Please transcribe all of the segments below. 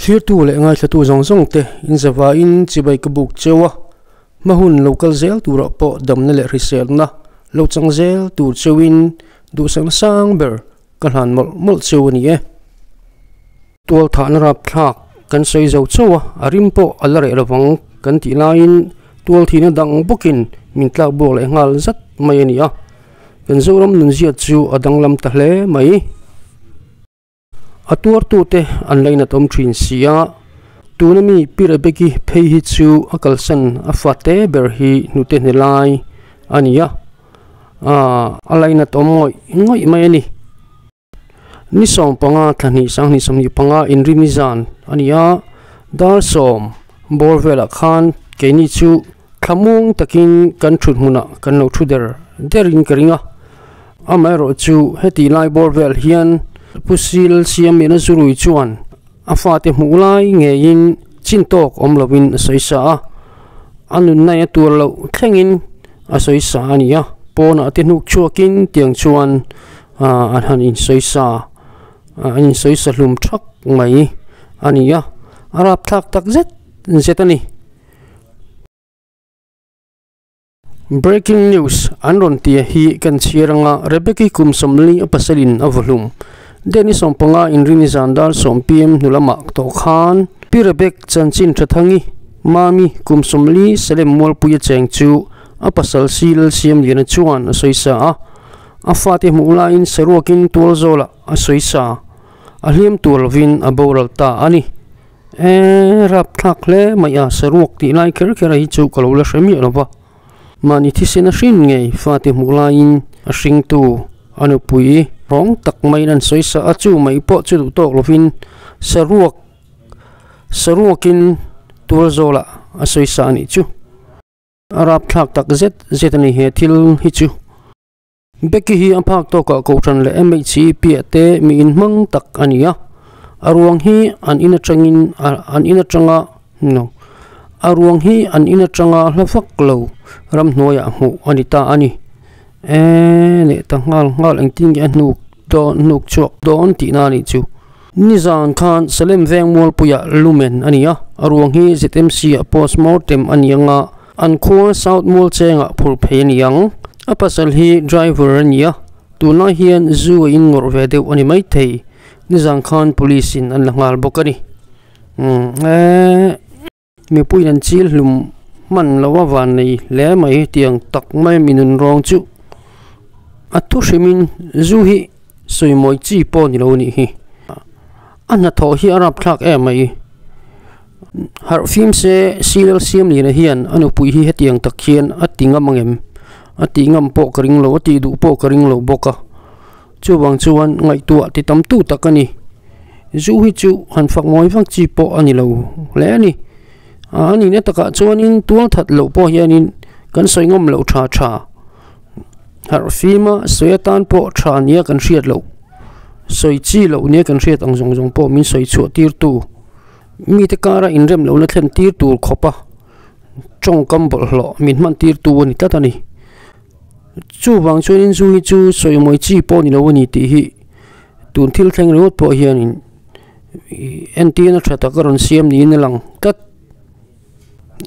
Thlirtu leh ngaithlatu zawng zawng te inzavain chibai ka buk cheu a, hma hun lo kal zel turah pawh damna leh hriselna lo chang zel tur cheuin duhsakna sang ber ka hlan mawlh mawlh cheu a ni e. Tual thahna rapthlak kan sawi zo chauh a, a rim pawh a la reh lovang kan tih laiin tual thihna dang bawkin min tlak buak leh nghal zat mai a ni a, kan Zoram nunzia chu a danglam ta hle mai. A tuartute an lainat awm thin si a, tuna mi Pi Rebeki phei hi chu a kalsan a fate ber hi hnute hne lai a ni a, a lainat awm ngawih ngawih mai a ni. Ni 15 thla hnih 20 25 inrini zan a ni a, dar 10 bawr velah khan keini chu thlamuang takin kan thut hmunah kan lo thu der derin ka ring a. Amaherawhchu heti lai bawr vel hian Pu Sil Siamliana Zurui chuan a fate hmuh lai ngeiin chin tawk awm lovin a sawi sa a, a nunna a tur loh thlengin a sawi sa a ni a, pawnah te hnuk chhuakin tiang chuan an han insawi sa, an insawi sa hlum thak mai a ni a, a rapthlak tak zet zet a ni. Breaking news an rawn tia hi kan chhiar anga Rebecca-i kum 40 a pasalin a vaw hlum. Deni 15 inrini zan dar 10 pm hnu lamah tawh khan Pi Rebecca chanchin tha thangi Mami kum 40 Salem Mualpuia cheng chu a pasal Si Lalsiamliana chuan a sawi sa a. A fate hmuh laiin saruakin tualzawlah a sawi sa. A hliam tur lovin a boral ta a ni. Eee rapthlak hle mai a, saruak tih lai kher kher a hi chu ka lo la hre miah lo va. Mahni thisen a hrin ngei fate hmuh laiin a hringtu a nupui rawng tak maiin an sawi sa a, chu mai pawh chu duh tawk lovin saruak saruakin tualzawlah a sawi sa a nih chu. A rapthlak tak zet zet a ni he thil hi chu. Becky hi a phak tawkah Kohhran leh MHC piah te mi inhmang tak a ni a, a ruang hi an in atangin an in atanga no a ruang hi an in atanga hla vak lo ramhnuaiah hmuh a ni ta a ni. Eee leh ta nghal nghal engtin nge a hnuk dawn hnuk chhuak dawn tihna a nih chu. Nizan khan Salem veng mualpuiah lumen a ni a, a ruang hi ZMC ah postmortem a ni anga, An khua South Mual chengah phur phei a ni ang. A pasal hi driver a ni a, tunlai hian zu a in ngawrh ve deuh a ni maithei. Nizan khan police in an la nghal bawk a ni. Umm eee mipuiin an chil hlum hman lo a van nei hle mai tiang tak mai mi nun rawng chu. A thu hrimin zu hi sawimawi chi pawh ni lo a nih hi. A hnathawh hi a rapthlak em mai. Harh fim se Silal Siamliana hian a nupui hi hetiang tak hian a ti ngam ang em? A tih ngam pawh ka ring lo, a tih duh pawh ka ring lo bawk a. Chuvang chuan ngaihtuah ti tam tu tak a ni. Zu hi chu han fak ngawi vak chi pawh a ni lo hle a ni. A nihna takah chuanin tual that loh pawh hianin kan sawi ngam loh tha tha. Harh fima sawi atan pawh tha nia kan hriat loh, sawi chi loh nia kan hriat ang zawng zawng pawh min sawi chhuah tirtu. Mite kara inrem lohna thlen tir tur khawpa tawngkam bawlhhlawh min hman tirtu a ni tlat a ni. Chuvang chuanin zu hi chu sawimawi chi pawh ni lo a ni tih hi tun thil thleng ringawt pawh hianin entirna tha tak a rawn siam niin a lang tlat.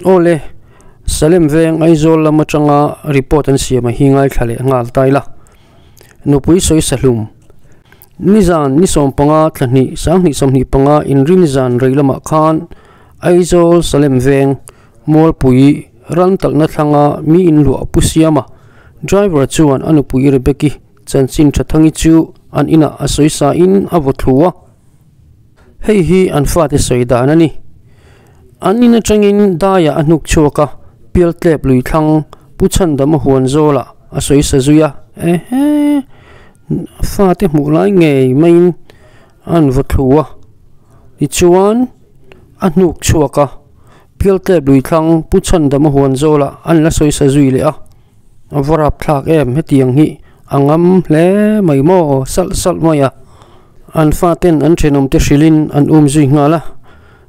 Aw le, Salem veng Aizawl lam atanga report an siam a hi ngaithla leh nghal ta ila. Nupui sawi sahlum. Nizan ni 15 thla hnih 20 25 inrin zan rei lamah khan Aizawl Salem veng Mualpui ran talhna thlanga mi inluah pu siam a, driver chuan a nupui Rebecca chanchin tha thangi chu an inah a sawi sa in a vaw thlu a. Hei hi an fate sawi dan a ni. An in atangin daiah a hnuk chhuak a, pialtlep lui thlang Pu Chhandama huan zawlah a sawi sa zui a, ehe fate hmuh lai ngei maiin an vaw thlu a, tichuan a hnuk chhuak a, pialtlep lui thlang Pu Chhandama huan zawlah an la sawi sa zui leh a, a va rapthlak em hetiang hi a ngam hle mai maw salh salh mai a, an faten an thenawmte hrilhin an um zui nghal a.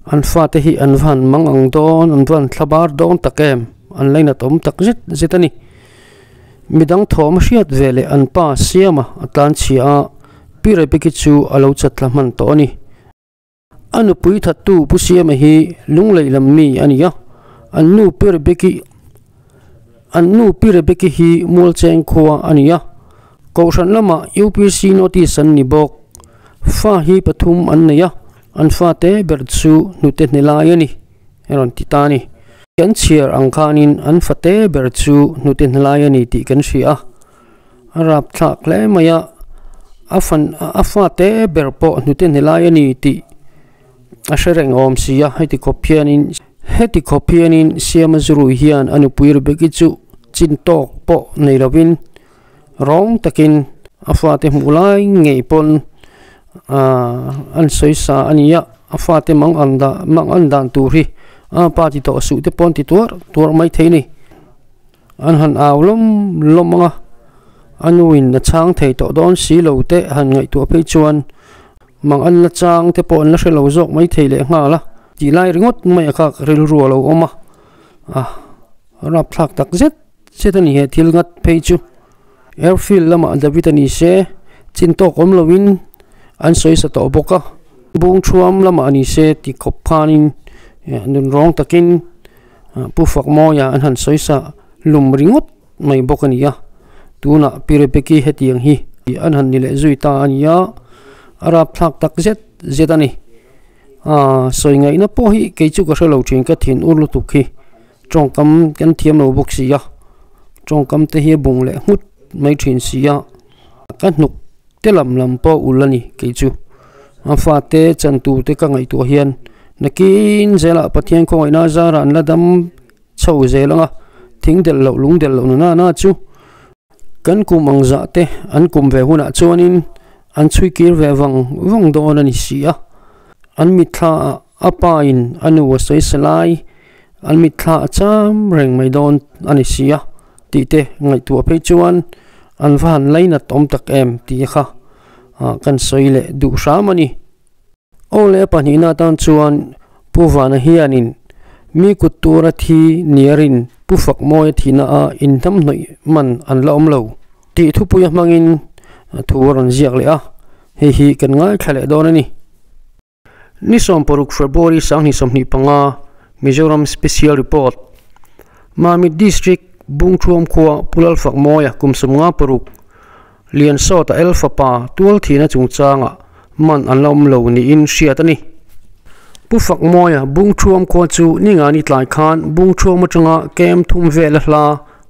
An fate hi an va han mang ang dawn, an va han thla bar dawn tak em? An lainat awm tak zet zet a ni. Midang thawm a hriat ve leh an pa Siama a tlan chhia a, Pi Rebeki chu a lo chat thla hman tawh a ni. A nupui thattu Pu Siama hi Lunglei lam mi a ni a, an nu Pi Rebeki an nu Pi Rebeki hi Mualcheng khua a ni a, Kohhran lamah UPC notice an ni bawk. Fa hi pathum an nei a, an fate ber chu hnute hne lai a ni, a rawn ti ta a ni. Kan chhiar ang khanin an fate ber chu hnute hne lai a ni tih kan hria a, a rapthlak hle mai a, a fan a fate ber pawh hnute hne lai a ni tih a hre reng awm si a, heti khawp hianin heti khawp hianin Siama Zurui hian a nupui Rebeki chu chin tawk pawh nei lovin rawng takin a fate hmuh lai ngei pawn aaa an sawi sa a ni a, a fate mang ang dah mang an dan tur hi a pa ti tawh suh te pawh an ti tuar tuar mai thei a ni. An han au lawm lawm ang a, a nuin a chhang thei tawh dawn si lo te han ngaihtuah phei chuan mang an la chang te pawh an la hre lo zawk mai thei leh nghal a tih lai ringawt mai a kha rilru a lo awm a, a rapthlak tak zet zet a ni he thil ngat phei chu. Airfield lamah David a ni se chin tawk awm loin an sawi sa tawh bawk a, Bungthuam lamah a ni se ti khawp khanin nunrawng takin Pu Fakmawia an han sawi sa lum ringawt mai bawk a ni a, tunah Pi Rebeki hetiang hi an han ni leh zui ta a ni a, a rapthlak tak zet zet a ni. Aa sawi ngaihna pawh hi kei chu ka hre lo thin ka thin ur lutuk hi tawngkam kan thiam lo bawk si a, tawngkam te hi a bung leh nghut mai thin si a, ka hnuk te lam lam pawh ul a ni kei chu a fate chan tur te ka ngaihtuah hian nakin zelah Pathian khawngaihna zarah an la dam chho zel ang a thing delh loh lung delh loh nana na chu kan kum ang zah te an kum ve hunah chuanin an chhui kir ve vang vang dawn a ni si a an mitthla ah a pa in a nu a sawi sa lai an mitthla a cham reng mai dawn a ni si a. Tih te ngaihtuah phei chuan an va han lainat awm tak em tih kha kan sawi leh duh hram a ni. Aw leh a pahnihna atan chuan Pu Vana hianin mi kut tura thi niarin Pu Fakmawia thihna a inhnamhnawih man an la awm lo tih thupuia hmangin thu a rawn ziak leh a, hei hi kan ngaithla leh dawn a ni. Ni 16 February 2025 Mizoram Special Report Mamit District Bungthuam khua Pu Lalfakmawia kum 56 Liansawta El fapa tualthihna chungchangah man an la awm lo niin hriat a ni. Pu Fakmawia Bungthuam khua chu ningani tlai khan Bungthuam atanga kem thum vela hla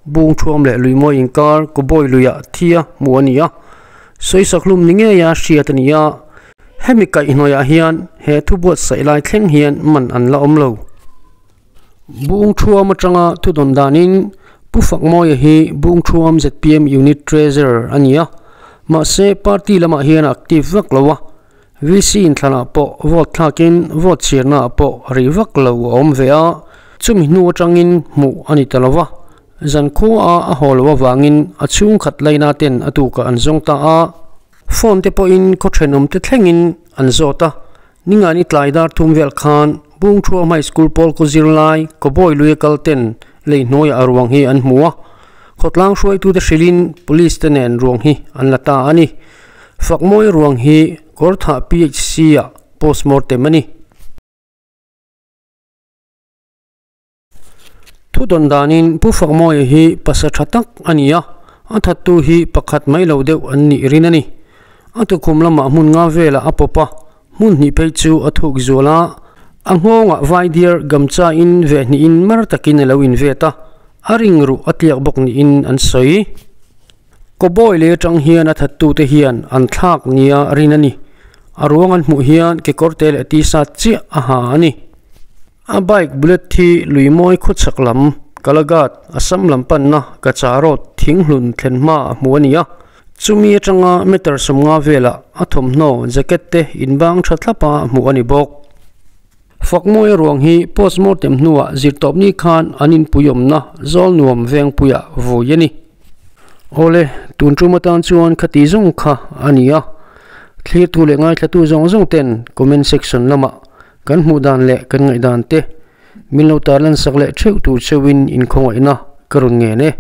Bungthuam leh Luimawi inkar Kawbawi luiah thia hmuh a ni a, sawisak hlum ni ngeia hriat a ni a. Hemi kaihhnawihah hian he thu buatsaih lai thleng hian man an la awm lo. Bungthuam atanga thu dawn danin Pu Fakmawia hi Bungthuam zpm Unit Treasurer a ni a, mahse party lamah hian a active vak lo a, VC inthlanah pawh vote thlakin vote chhiarnaah pawh rei vak lo a awm ve a, chumi hnu atangin hmuh a ni ta lo va, zankhua a haw lo avangin a chhungkhat laina ten a tukah an zawng ta a. Phone te pawhin khaw thenawm te thlengin an zawt a, ningani tlai dar thum vel khan Bungthuam High School pawl kaw zirlai Kawbawi lui a kal ten lei hnuaiah a ruang hi an hmu a, khawtlang hruaitute hrilhin Police te nen ruang hi an la ta a ni. Fakmawi ruang hi Kawrthah PHC ah postmortem a ni. Thu dawn danin Pu Fakmawia hi pasa tha tak a ni a, a thattu hi pakhat mai lo deuh an nih rin a ni. A tukhum lamah hmun nga velah a pawp a, hmun hnih phei chu a thuk zual a, a nghawngah vaidiar gamcha in ve hnihin mar takin a lo invet a, a ring ruh a tliak bawk niin an sawi. Kawbawi lei atang hian a thattute hian an thlak nia rin a ni. A ruang an hmuh hian kekawrte leh tisa chiah a ha a ni. A bike bullet hi Luimawi khawchhak lam, Kalagat, Assam lam panna Kacha Road thinghlun thlen hma a hmu a ni a. Chumi atanga meter 50 velah a thawmhnaw, jacket te inbang tha thlap a hmuh a ni bawk. Fakmawia ruang hi postmortem hnuah zirtawpni khan an inpuiawmna Zawlnuam Vengpuiah vui a ni. Awle, tun tum atan chuan khati zawng kha a ni a. Thlirtu leh ngaithlatu zawng zawng ten comment section lamah Kan hmuh dan leh kan ngaih dan te min lo tarlan sak leh theuh tur cheuhin inkhawngaihna ka rawn ngen e.